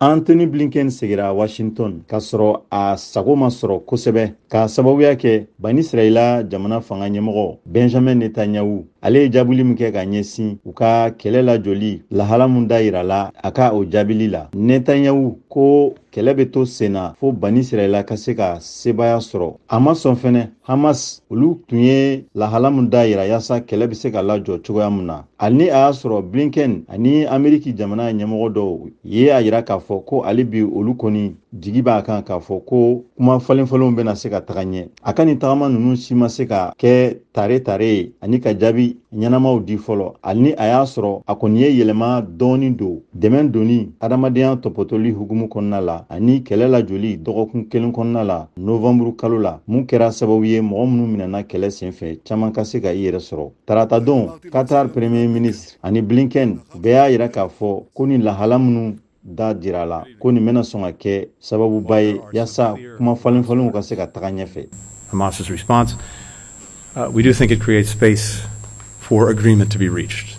Antony Blinken segira Washington k'a sɔrɔ a sago ma sɔrɔ kosɛbɛ, k'a sababuya kɛ Banisirayila jamana fanga ɲɛmɔgɔ Benjamin Netanyahu, ale ye jaabili min kɛ ka ɲɛsin u ka kɛlɛ lajɔli lahala min da yira la. A ka o jaabili la, Netanyahu ko kɛlɛ bɛ to senna fo Banisirayila ka se ka sebaaya sɔrɔ. A ma sɔn fɛnɛ Hamas, olu tun ye lahala min da yira yaasa kɛlɛ bɛ se ka lajɔ cogoya min na. Hali ni a y'a sɔrɔ Blinken ani Ameriki jamana ɲɛmɔgɔ dɔw ye a yira k'a fɔ ko hali bi olu kɔni jigi b'a kan k'a fɔ ko kuma falenfalenw bɛna se ka taga ɲɛ, a ka nin tagama ninnu si ma se ka kɛ tare tare ye ani ka jaabi ɲɛnamaw di fɔlɔ, hali ni a y'a sɔrɔ a kɔni ye yɛlɛma dɔɔni don dɛmɛ donni adamadenya tɔpɔtɔli hukumu kɔnɔna la ani kɛlɛ lajɔli dɔgɔkun kelen kɔnɔna la novanburu kalo la, mun kɛra sababu ye mɔgɔ minnu minɛna kɛlɛ senfɛ, caman ka se ka i yɛrɛ sɔrɔ. Tarata don, Qatar Premier ministre ani Blinken bɛɛ y'a yira k'a fɔ ko ni lahala minnu da dira la, ko nin bɛna sɔn ka kɛ sababuba ye yaasa kuma falenfalenw ka se ka taga ɲɛfɛ. Hamas's response, we do think it creates space for agreement to be reached.